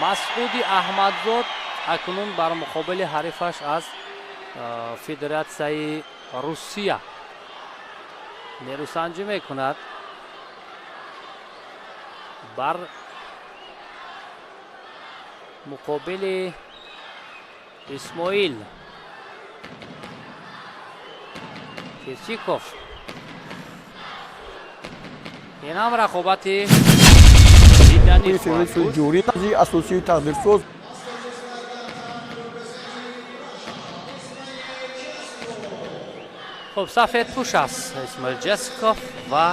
Масъуди Аҳмадзод акнун бар муқобили ҳарифаш аз Федератсияи Русия нерӯсанҷӣ мекунад. Бар муқобили Исмоил Чесиков. Ин ҳам рақобати диданӣ хоҳад буд. Ҷумҳурии асосии тақдирсоз. Хуб, сафедпӯш аст Исмоил Ҷесиков ва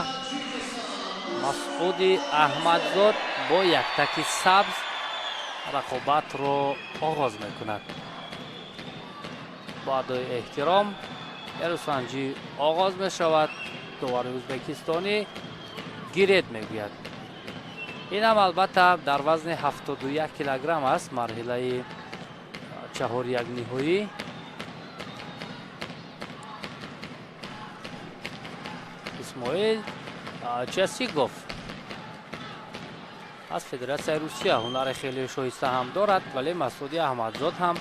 Масъуди Аҳмадзод бо яктаки сабз рақобатро оғоз мекунад. Бо адои эҳтиром нерӯсанҷӣ оғоз мешавад. Довари ӯзбекистонӣ гиред мегӯяд. Ин ҳам албатта дар вазни 71 килограмм аст, марҳилаи чаҳоряк ниҳоӣ. Исмоил Часигов аз Федератсияи Русия ҳунари хеле шоиста ҳам дорад, вале Масъуди Аҳмадзод ҳам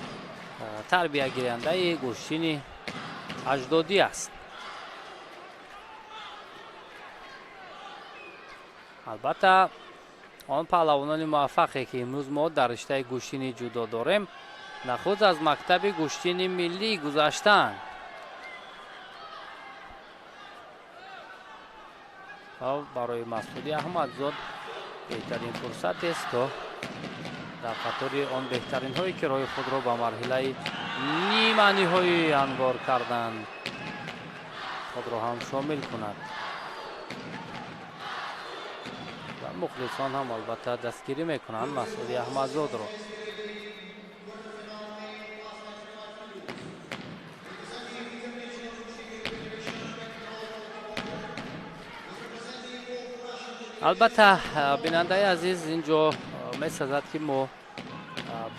тарбиягирандаи гӯштини аҷдодӣ аст. Албатта, он паҳлавонони муваффақе, ки имрӯз мо дар риштаи гӯштини ҷудо дорем, нахуст аз мактаби гӯштини миллӣ гузаштаанд. Ва барои Масъуди Аҳмадзод беҳтарин фурсатест, то дар қатори он беҳтаринҳое, ки роҳи худро ба марҳилаи ниманиҳоӣ анвор карданд, худро ҳам шомил кунад. Ва мухлисон ҳам албатта дастгирӣ мекунанд Масъуди Аҳмадзодро. Албатта, бинандаи азиз, ин ҷо месазад, ки мо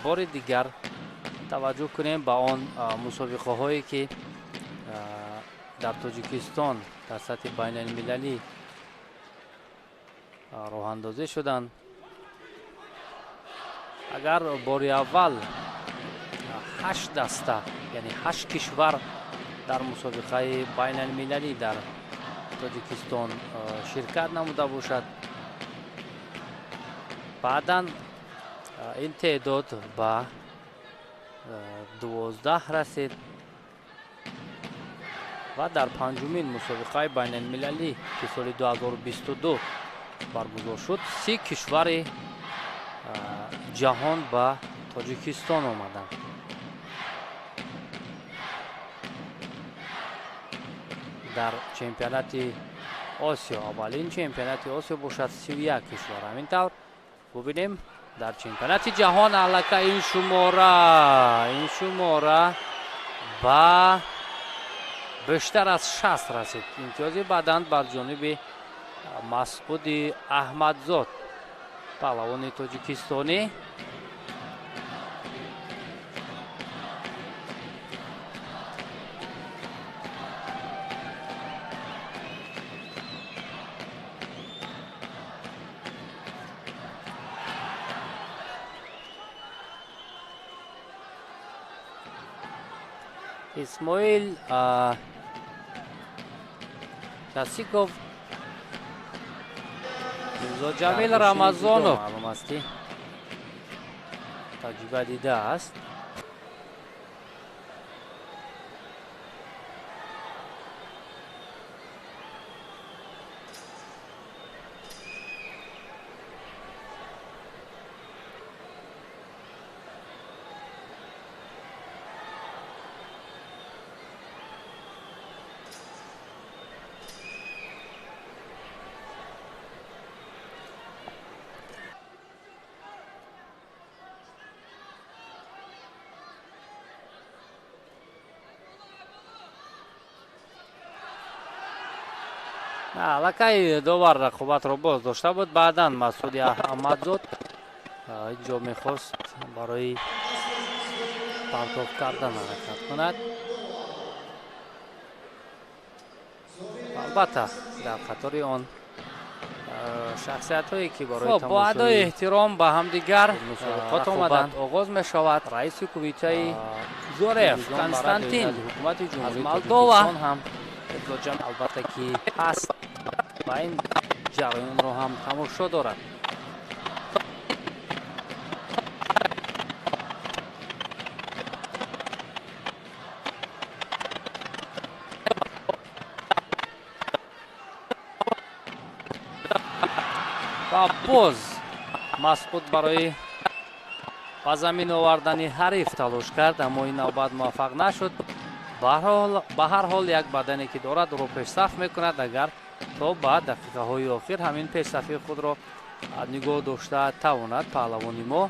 бори дигар таваҷҷӯҳ кунем ба он мусобиқаҳое, ки дар Тоҷикистон дар сатҳи байналмилалӣ роҳандозӣ шуданд. Агар бори аввал ҳашт даста, яъне ҳашт кишвар дар мусобиқаи байналмилалӣ дар Тоҷикистон ширкат намуда бошад, баъдан ин теъдод ба 12 расид ва дар панҷумин мусобиқаи байналмилалӣ, ки соли 2022 баргузор шуд, 30 кишвари ҷаҳон ба Тоҷикистон омаданд. Дар чемпионати Осиё, аввалин чемпионати Осиё бошад, 31 кишвар. Ҳамин тавр бубинем, дар чемпионати ҷаҳон аллакай ин шумора ба бештар аз 60 расид. Имтиёзи баъдан бар ҷониби Масъуди Аҳмадзод, паҳлавони тоҷикистонӣ. Исмоил Часиков, Мирзоҷамил Рамазонов, маълум аст, ки таҷриба дидааст. Аллакай довар рақобатро боз дошта буд. Баъдан Масъуди Аҳмадзод инҷо мехост барои партоф кардан ҳаракат кунад. Албатта, дар қатори он Шахсиятҳое ки барои бо адои эҳтиром ба ҳамдигар мусобиқот омаданд, оғоз мешавад. Раиси кумитаи Зорев Константин ҳукумати аз Молдова ҳам албатта ки ҳаст ва ин ҷараёнро ҳам тамошо дорад. Ва боз Масъуд барои ба замин овардани ҳариф талош кард, аммо ин навбат муваффақ нашуд. Ба ҳар ҳол як бадане ки дорад, ӯро пешсаф мекунад. Агар то ба дақиқаҳои охир ҳамин пешсафи худро нигоҳ дошта тавонад паҳлавони мо.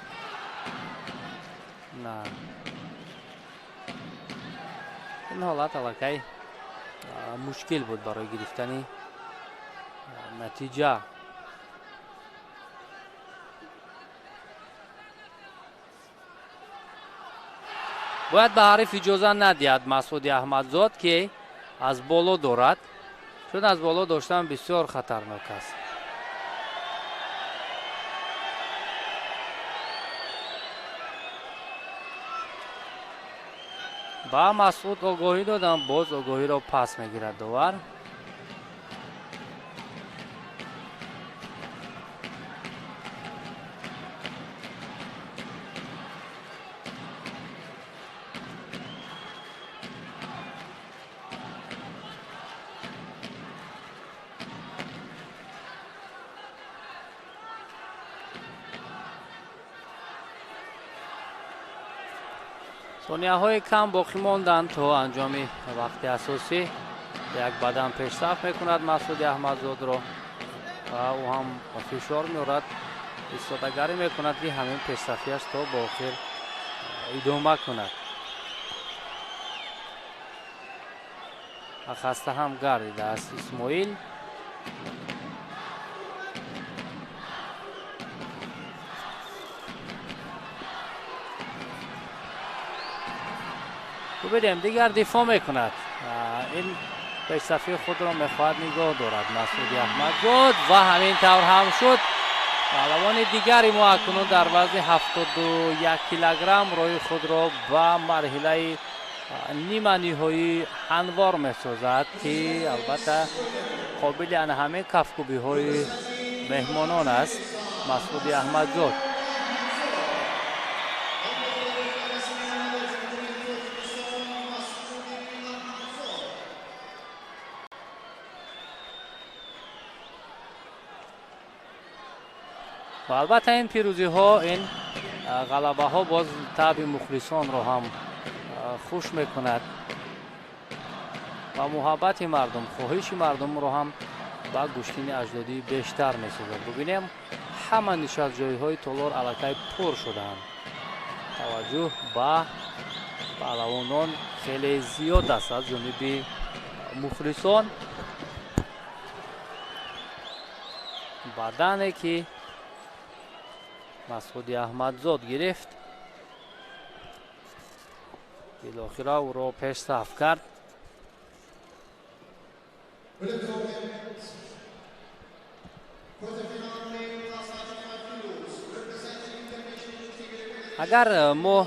На, ин ҳолат аллакай мушкил буд барои гирифтани натиҷа. Бояд ба ҳариф иҷоза надиҳад Масъуди Аҳмадзод, ки аз боло дорад, чун аз боло доштан бисёр хатарнок аст. Ба Масъуд огоҳӣ додам, боз огоҳиро пас мегирад довар. Сонияҳои кам боқӣ монданд то анҷоми вақти асосӣ. Як бадан пешсаф мекунад Масъуди Аҳмадзодро ва ӯ ҳам фишор меорад, истодагарӣ мекунад, ки ҳамин пешсафиаш то ба охир идома кунад. Хаста ҳам гардидааст Исмоил. Бубинем, дигар дифоъ мекунад. Ин пешсафии худро мехоҳад нигоҳ дорад Масъуди Аҳмадзод ва ҳамин тавр ҳам шуд. Паҳлавони дигари мо акнун дар вазни 71 килограмм роҳи худро ба марҳилаи ниманиҳоӣ ҳанвор месозад, ки албатта қобили ана ҳамин кафкӯбиҳои меҳмонон аст Масъуди Аҳмадзод. Ва албатта ин пирӯзиҳо, ин ғалабаҳо боз таби мухлисонро ҳам хуш мекунад ва муҳаббати мардум, хоҳиши мардумро ҳам ба гӯштини аҷдодӣ бештар месозад. Бубинем, ҳама нишастҷойҳои толор аллакай пур шудаанд. Таваҷҷӯҳ ба паҳлавонон хеле зиёд аст аз ҷониби мухлисон. Бадане ки Масъуди Аҳмадзод гирифт, билохира ӯро пешсаф кард. Агар мо